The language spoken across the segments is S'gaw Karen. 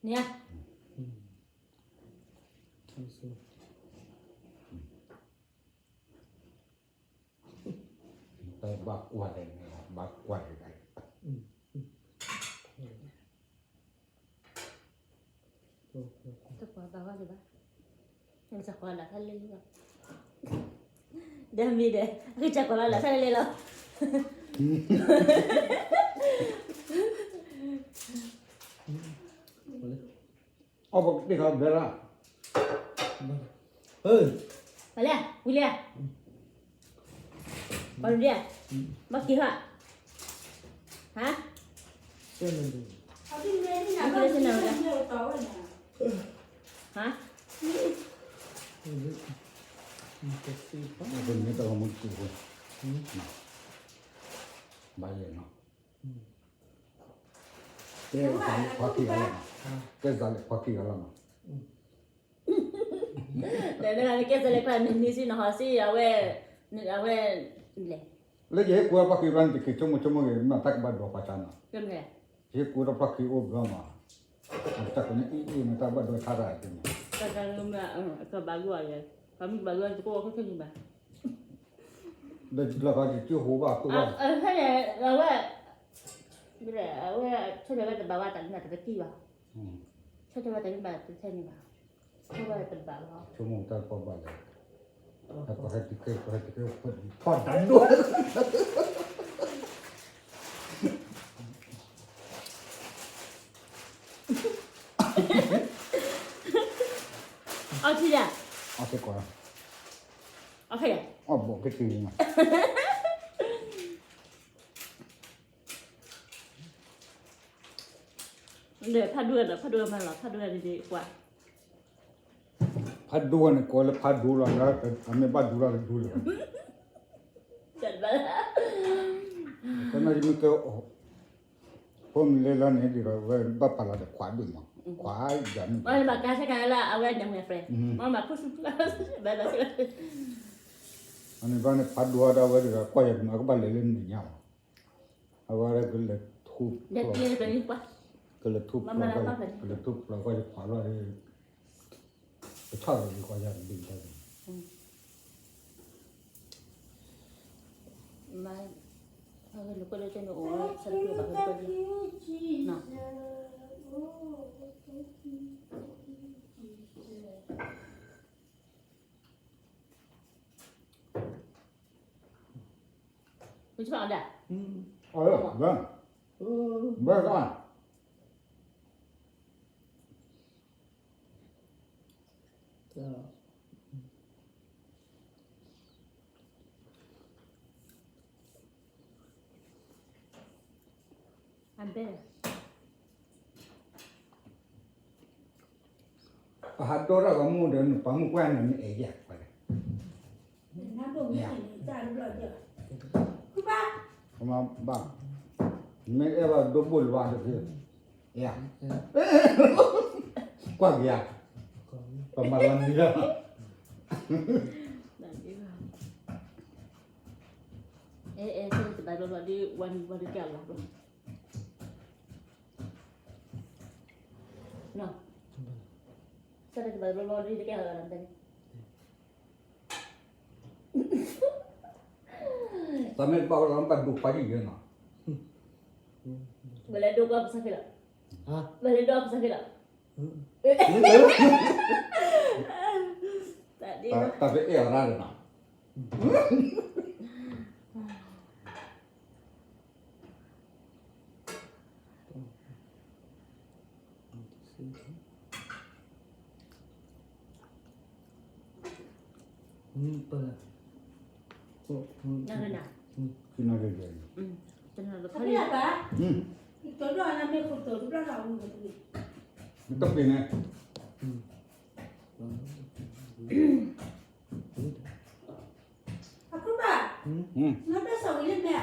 န့ၣ်ဧါ, တၢ်ဘၣ်ကွၢ်, ဘၣ်ကွၢ်, တၢ်ကွၢ်ဘၣ်ဝဲဒၣ်, တၢ်ကွၢ်ဘၣ်လၢ်လၢ်လၢ်လီၤ, ဒ်မ့ၢ်ဒီး အကစၢ်ကွၢ်လၢ်လၢ်လၢ်လၢ်လီၤ. အီၣ်ပကတ့ၢ်ခီဘဲလၢ, ပှၤလၢ, ဝံၤလၢ, ပှၤဒုးဒၣ်, ဘၣ်က့ၤဟါ, ဟါ, ဟါ, ဘၣ်လဲၣ်နီၤ, ကဲသးလၢဖီခံဂၤလီၤမး, ကဲသးလၢဖီခံဂၤလီၤမး. ဒီးနကဲစဲးလဲၤခွါန့ၣ် နံၤဆံနဟီၣ်ဆံ အဝဲ, အဝဲ, လဲၤ, လၢယဟဲကူအပှၤက့ၤဘျီန့ၣ် တက့ၤဆိကမိၣ်ဆိကမိၣ်ဂ့ၤ မ့ၢ်တၢ်ကဘၣ်ဒိးပှၤဆါနီၤ, ယဟဲကူဒီးပှၤက့ၤအိၣ်ဘျီမး, အတၢ်ကန့ၣ်အံၤအံၤမ့ၢ်တၢ်ဘၣ်ဒိးဆါတၢ်ကန့ၣ်, တၢ်ကဘၣ်ဂုာ်အီၤယဲ, ပှၤမ့ၢ်ဘၣ်ဂုာ်အီၤ ယကအိၣ်ခိၣ်ခိၣ်န့ၣ်ဘၣ်, ဒီးလီၤခီယကဟိဘၣ်ခိၣ်ဘၣ်, အဝဲ, အဝဲ, အဝဲ, ဆိကမိၣ်ဝဲတဘၣ်ဝဲတၢ်န့ၣ်တကံၢ်ဘၣ်, ဆိကမိၣ်ဝဲတၢ်န့ၣ်ဘၣ်တထဲန့ၣ်ဘၣ်, ဆိကမိၣ်ဝဲတဘၣ်လီၤ, ဆိကမိၣ်တၢ်ကီဘၣ်လဲၣ်, ဟဲကီဟဲတကဲ ကီဟဲတကဲ, ဖီၣ်တၢ်ဒိၣ် အီထံယၤ, အီထံကွၢ်, အီထံယၤ, အီဘိးကတံၤမး, ဒီးဖးဒိၣ်ဒီး ဖးဒိၣ်မးလီၤ ဖးဒိၣ်ဒ်ကွၢ်, ဖးဒိၣ်န့ၣ် ကိးလၢဖးဒိၣ်လီၤ လၢအမ့ၢ်ဘၣ်ဒိၣ်လီၤတဒိၣ်လၢၤဘၣ်, ကနၣ်ယမ့ၢ်ကဲ, ဖိမုၣ်လၢလီၤန့ၣ် ဒ်ဒီးဝဲဘၣ်ပာ်လီၤဒီးခွးဒိၣ်မး, ခွးယၤန့ၣ်, ဘၣ်ကဲဆဲကၤလၢအဝဲညါမ့ၢ် friend, မ့ၢ်မၤဖုၣ်ဆူၣ်ဖုၣ်, ဘၣ်ဘၣ်, အန့ၣ်ဘၣ်န့ၣ် ဖးဒိၣ်ဒၣ်ဝဲဒ်ဒီး ကွၢ်ယၤမ့ၢ်ကဘၣ်လဲၤလၢနံၤညါမး, အဝဲကလဲၤထူၣ်, ကလဲၤထူၣ်ဖျိး, ကလဲၤထူၣ်ဖျိးကွၢ်ယခွးလီၤ, ကဆီၣ်လီၤယခွးယၤတဘ့ၣ်တၢ်န့ၣ်, ဝံၤဘၣ်ဒၣ်, ဘၣ်, ဘၣ်, ပဟးဒိတၢ်ဂီၤမူဒီး နပာ်မူကွၢ်န့ၣ် နအဲၣ်ယၤ, ဘၣ်, မ့ၢ်အဲၣ်ဘၣ်ဒိဘိၣ်လၢၤဘၣ်တက့ၢ်, ယၤ, ကွၢ်က့ၤယၤ, ပမၤလီၤနံၤလၢ အဲ အဲ တဘၣ်ဘျီဘျီဒ်ဝဲနံၤဘျီဒ်ကဲလီၤဘျီ, နီၤ, တဘၣ်ဘျီဘျီဒ်တကဲလီၤဘျီ, တၢ်မ့ၢ်တဘၣ်ဝဲလီၤ ဘၣ်ဒိခွါဒ်ယဲနီၤ, ဝဲလဲၤဒိကွၢ်ပစၢ်ဖဲလီၤ, ဝဲလဲၤဒိကွၢ်ပစၢ်ဖဲလီၤ, တၢ်ဖဲအဲၣ်အီၤရၣ်ဒီးနီၤ တပ့ၤန့ၣ် အခိၣ်ဘၣ်, နဘၣ်စီၤဝံၤလံမ့ၢ်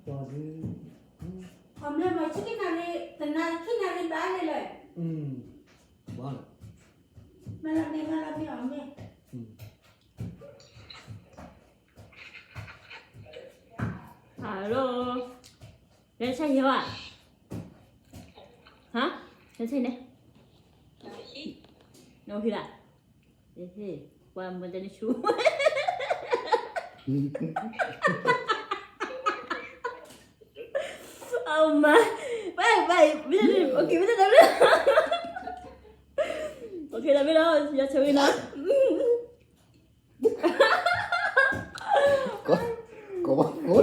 ဧါ, အီၤမ့ၢ်မၤဆူၣ်ကနၣ်ရံၣ် တနၤခံနၤရံၣ်ဘၣ်လံလဲၣ်, မၤလီၤမ့ၢ် မၤလီၤမ့ၢ်အီၤမ့ၢ်, hello, လဲၤဆဲးယၤဧါ, ဟါ နထံၣ်န့ၣ်, နအိၣ်ဟံၣ်လၢ, ကွၢ်မ့ၢ်တန့ၢ်ဆူၣ်, အမါ, ဘၣ်ဘၣ်, မ့ၢ်တန့ၢ်, OK မ့ၢ်တန့ၢ်, OK လီၤမ့ၢ်လီၤ, ယဆၢဝံၤနီၤ. ကိးဘၣ်ဖိ,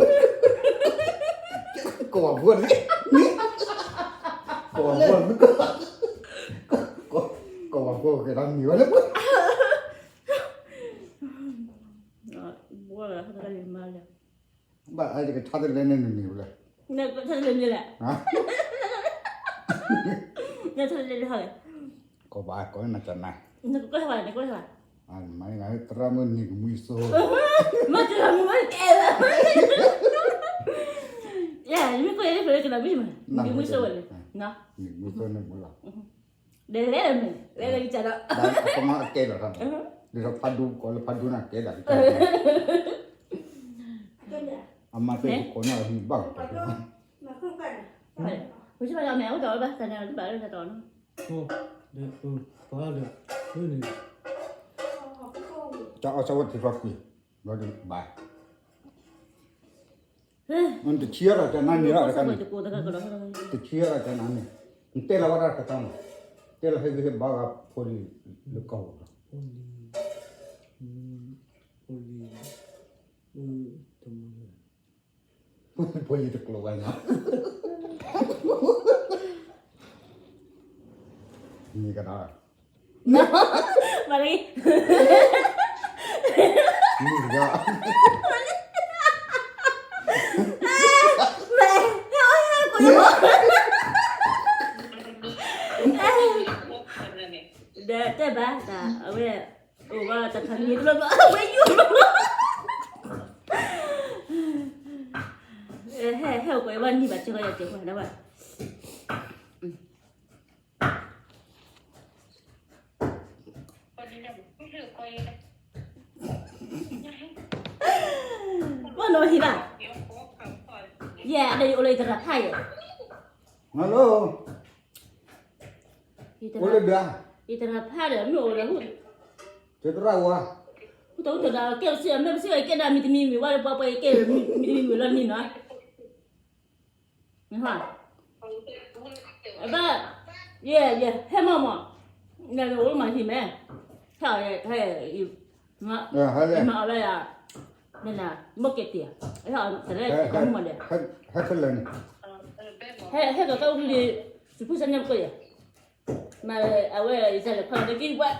ကိးဘၣ်ဖိန့ၣ်, ကိးဘၣ်ဖိ, ကိးဘၣ်ဖိကဲဒၣ်မံၤဝဲလၢပှၤ, ဘၣ် ယကထါတလဲန့ၣ်နမံၤဝဲလဲၣ်, နကထါတလဲန့ၣ်လဲၣ်, နထါတလဲန့ၣ်လဲၣ်, ကိးဘၣ်ကိးနကနၤ, နကကွၢ်ဘၣ် နကွၢ်ဘၣ်, မ့ၢ်သရၣ်မုၣ်နံၤကမှံစိ, မ့ၢ်သရၣ်မုၣ်မ့ၢ်ကဲလၢ, ယမ့ၢ်ကွၢ်လၢဖဲကနၣ်မ့ၢ်မး နံၤကမှံစိဝဲလဲၣ်, နံၤကမှံစိန့ၣ်မ့ၢ်လီၤ. ဒ်လဲၣ်မ့ၢ် လဲၣ်လၢကစၢ်ဒီး အကဲလီၤ, ဒ်သိးဖးဒိၣ်ကီးလၢဖးဒိၣ်န့ၣ်ကဲဒၣ်, အမၤတဲကကိးန့ၣ်အဟံၣ်ဘၣ်, ပစၢ်ဘၣ်ယီၤမဲာ်အိၣ်ဒီးဘၣ်သးန့ၣ်ဘၣ်လၢတတီၤနီၤ, တၢ်အီၣ်စၢ်ဝဲထံချီကွံာ်, ဘျီဒုးဘၣ် နတဆံအီၤဒီးကနါန့ၣ်လီၤ, တဆံအီၤဒီးကနါန့ၣ်, နတဲလီၤဝဲဒၣ်တခါမး, တဲလီၤဟဲဂ့ၤဟဲဘါဂၤဖိလံၤလၢကီၢ်ပူၤလီၤ, ဖိလံၤတကျိၤဝဲနီၤ, မ့ၢ်ကနါ မၤလံ, မ့ၢ်တဂၤ, ဒီးတဲဘၣ်တၢ် အဝဲ အိၣ်ဘၣ်တၢ်ဖးမံၤတဘျီဘျီ အဝဲယိၣ်လီၤ, ဟဲ ဟဲအိၣ်ကွဲးဘၣ်နံၤဘၣ်စ့ၢ်ကီးယၤစ့ၢ်ကီးဒၣ်ဘၣ် ဘၣ်နီၢ်ဟံၣ်ဘၣ်, ယဲ အဒီးယအိၣ်လၢယတရၤဖးယဲ, ဟဲလိ, အိၣ်လၢဒၢး, ယတရၤဖးဒီး မ့ၢ်အိၣ်လၢဟူ, ယတရၤဝါ, ဟူတၢ်ဟူတၢ်ဒီး ကဲပစံး မ့ၢ်ပစံး ကဲဒၣ်မံၤတမံၤမံၤဝဲလၢပှၤပှၤ ကဲမံၤတမံၤမံၤလီၤနံၤနီၤ ဘၣ်, ယဲ ယဲ ဟဲမးမး, နအိၣ်လၢမၤဟံၣ်မဲ, ဟဲ ဟဲ မၤအီၣ်လၢယၤ, မ့ၢ်ကဲတံၤ, ဟဲ တလဲ တမၤဒီး, ဟဲ ဟဲကီးတၢ်အိၣ်လံ, စူၤဖူစဲညါပကီၢ်ယၤ, မၤအဝဲ ယစၢ်လဲၤခီလီၤတက့ၢ်ပှၤ